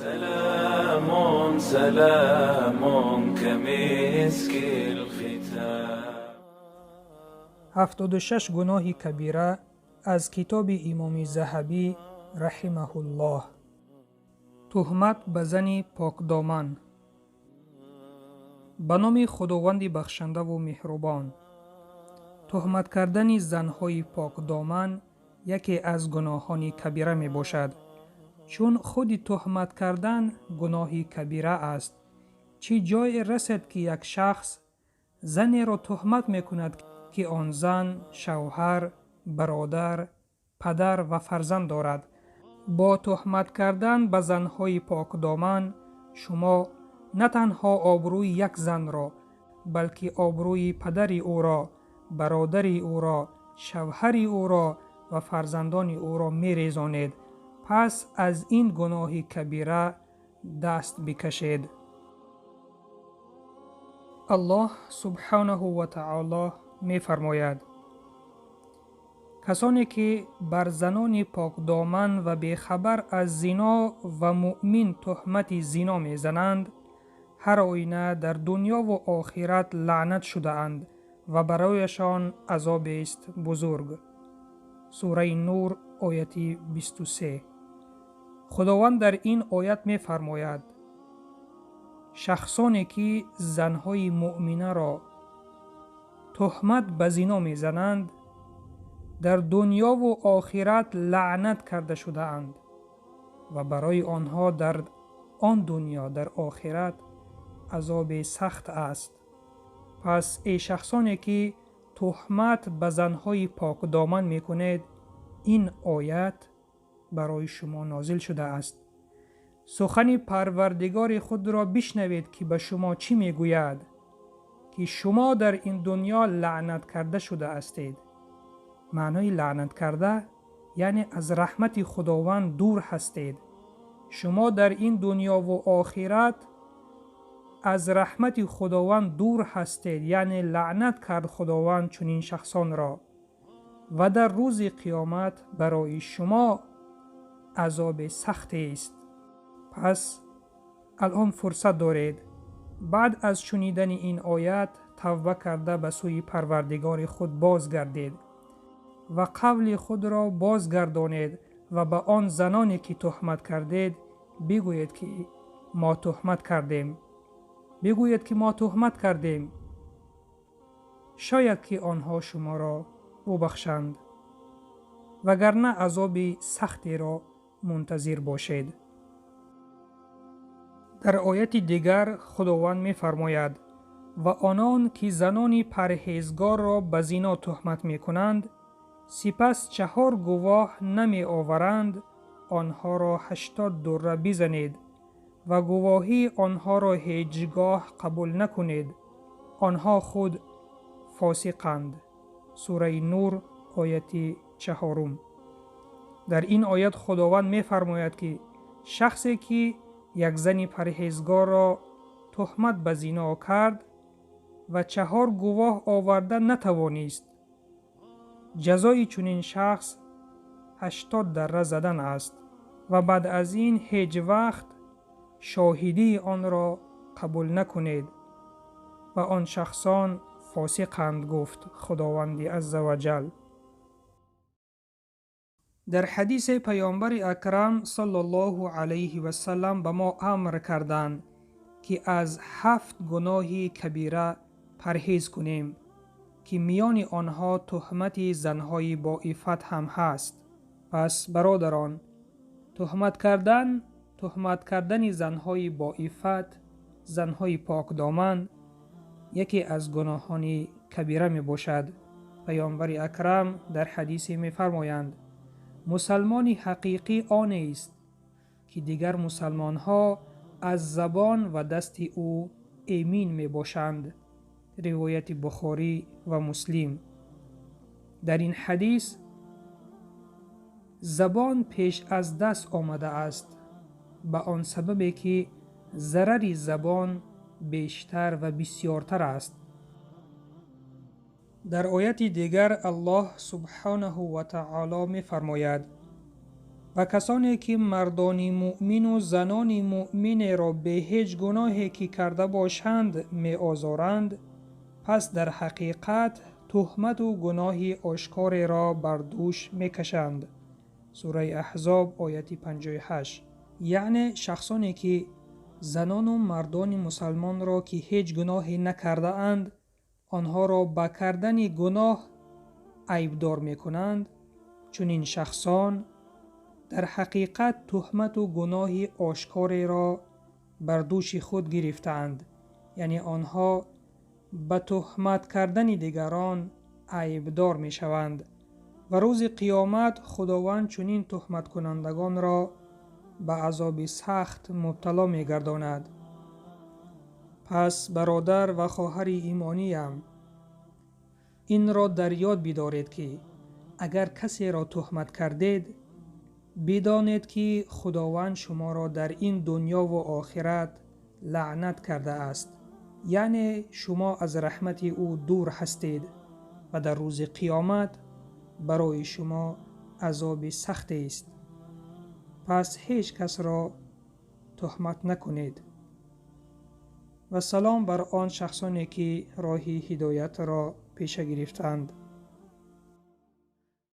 سلام سلام كمسك الختام. 76 гуноҳи кабира аз китоби Имоми Заҳабӣ раҳимаҳуллоҳ. Туҳмат ба зани покдоман. Ба номи Худованди бахшандаву меҳрубон. Туҳмат кардани занҳои покдоман яке аз гуноҳони кабира мебошад, чун худи туҳмат кардан гуноҳи кабира аст. Чӣ ҷое расед, ки як шахс занеро туҳмат мекунад, ки он зан шавҳар, бародар, падар ва фарзанд дорад. Бо туҳмат кардан ба занҳои покдоман шумо на танҳо обрӯи як занро, балки обрӯи падари ӯро, бародари ӯро, шавҳари ӯро ва фарзандони ӯро мерезонед. Пас аз ин гуноҳи кабира даст бикашед. Аллоҳ субҳонаҳу ва таоло мефармояд: касоне ки бар занони покдоман ва бехабар аз зино ва муъмин туҳмати зино мезананд, ҳар оина дар дунёву охират лаънат шудаанд ва барояшон азобест бузург. Сураи Нур, ояти 23. Худованд дар ин оят мефармояд: шахсоне ки занҳои муъминаро туҳмат ба зино мезананд, дар дунёву охират лаънат карда шудаанд ва барои онҳо дар он дунё, дар охират азоби сахт аст. Пас эй шахсоне ки туҳмат ба занҳои покдоман мекунед, ин оят барои шумо нозил шудааст. Сухани Парвардигори худро бишнавед, ки ба шумо чӣ мегӯяд, ки шумо дар ин дунё лаънат карда шудаастед. Маънои лаънат карда яъне аз раҳмати Худованд дур ҳастед. Шумо дар ин дунёву охират аз раҳмати Худованд дур ҳастед, яъне лаънат кард Худованд чунин шахсонро ва дар рӯзи қиёмат барои шумо азоби сахтест. Пас алон фурсат доред баъд аз шунидани ин оят тавба карда ба сӯи Парвардигори худ бозгардед ва қавли худро бозгардонед ва ба он заноне ки туҳмат кардед бигӯед, ки мо туҳмат кардем. Бигӯед, ки мо туҳмат кардем. Шояд ки онҳо шуморо бубахшанд, вагарна азоби сахтеро мунтазир бошед. Дар ояти дигар Худованд мефармояд: ва онон ки занони парҳезгорро ба зино туҳмат мекунанд, сипас 4 гувоҳ намеоваранд, онҳоро 80 дурра бизанед ва гувоҳии онҳоро ҳеҷ гоҳ қабул накунед. Онҳо худ фосиқанд. Сураи Нур, ояти 4. Дар ин оят Худованд мефармояд, ки шахсе ки як зани парҳезгорро туҳмат ба зино кард ва 4 гувоҳ оварда натавонист, ҷазои чунин шахс 80 дарра задан аст ва баъд аз ин ҳеҷ вақт шоҳидии онро қабул накунед ва он шахсон фосиқанд, гуфт Худованди азза ва ҷал. Дар ҳадисе Паёмбари Акрам саллаллоҳу алайҳи васаллам ба мо амр карданд, ки аз 7 гуноҳи кабира парҳез кунем, ки миёни онҳо туҳмати занҳои боиффат ҳам ҳаст. Пас бародарон, туҳмат кардани занҳои боиффат, занҳои покдоман яке аз гуноҳони кабира мебошад. Паёмбари Акрам дар ҳадисе мефармоянд: мусалмони ҳақиқӣ онест, ки дигар мусалмонҳо аз забон ва дасти ӯ эмин мебошанд. Ривояти Бухорӣ ва Муслим. Дар ин ҳадис забон пеш аз даст омадааст, ба он сабабе ки зарари забон бештар ва бисёртар аст. Дар ояти дигар Аллоҳ субҳонаҳу ва таоло мефармояд: Ва касоне ки мардони муъмину занони муъминеро бе ҳеҷ гуноҳе ки карда бошанд меозоранд, пас дар ҳақиқат туҳмату гуноҳи ошкореро бар дӯш мекашанд. Сураи Аҳзоб, ояти 58. Яъне шахсоне ки занону мардони мусалмонро, ки ҳеҷ гуноҳе накардаанд, онҳоро ба кардани гуноҳ айбдор мекунанд, чунин шахсон дар ҳақиқат туҳмату гуноҳи ошкореро бар дӯши худ гирифтаанд, яъне онҳо ба туҳмат кардани дигарон айбдор мешаванд ва рӯзи қиёмат Худованд чунин туҳматкунандагонро ба азоби сахт мубтало мегардонад. Пас бародар ва хоҳари имониям, инро дар ёд бидоред, ки агар касеро туҳмат кардед, бидонед, ки Худованд шуморо дар ин дунёву охират лаънат кардааст, яъне шумо аз раҳмати ӯ дур ҳастед ва дар рӯзи қиёмат барои шумо азоби сахтест. Пас ҳеҷ касро туҳмат накунед. Ва салом бар он шахсоне, ки роҳи ҳидоятро пеша гирифтанд.